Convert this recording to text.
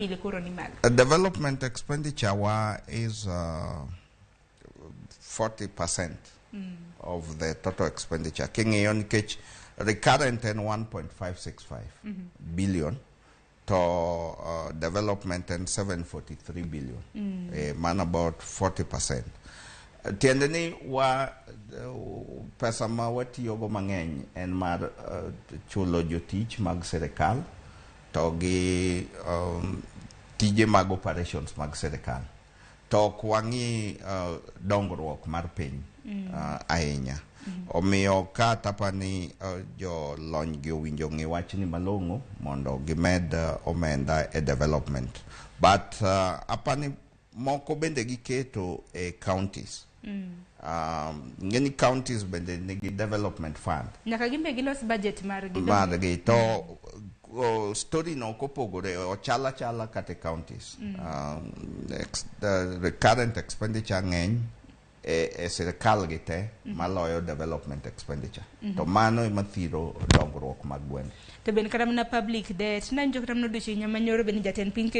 Ile koro ni malo. Development expenditure wa is 40% of the total expenditure. King'iyo nikech recurrent en 1.565 billion to development en 743 billion. Man about 40%. Tiende ni wa pesa ma watiyogo mang'eny en mar chulo jotich mag sirikal to gi tije mag operations mag sirikal to ok wang'i dongruok mar piny ahinya. Omiyo ka tapa ni jolony gi owinjo ng'i wachni malong'o mondo gimed omenda e development, but apani moko bende giketo e counties. Ng'eni counties bende nigi development fund. Nyaka gimbe gilos budget margi. Margi to story no ok opogore, ochal achala kata e counties. The recurrent expenditure ng'eny e sirikal gi te maloyo development expenditure, to mano ema thiro dongruok mag gwenge. To bende kata mana public debt, nawinjo kata mana odiochieng' manyoro bende jatend piny.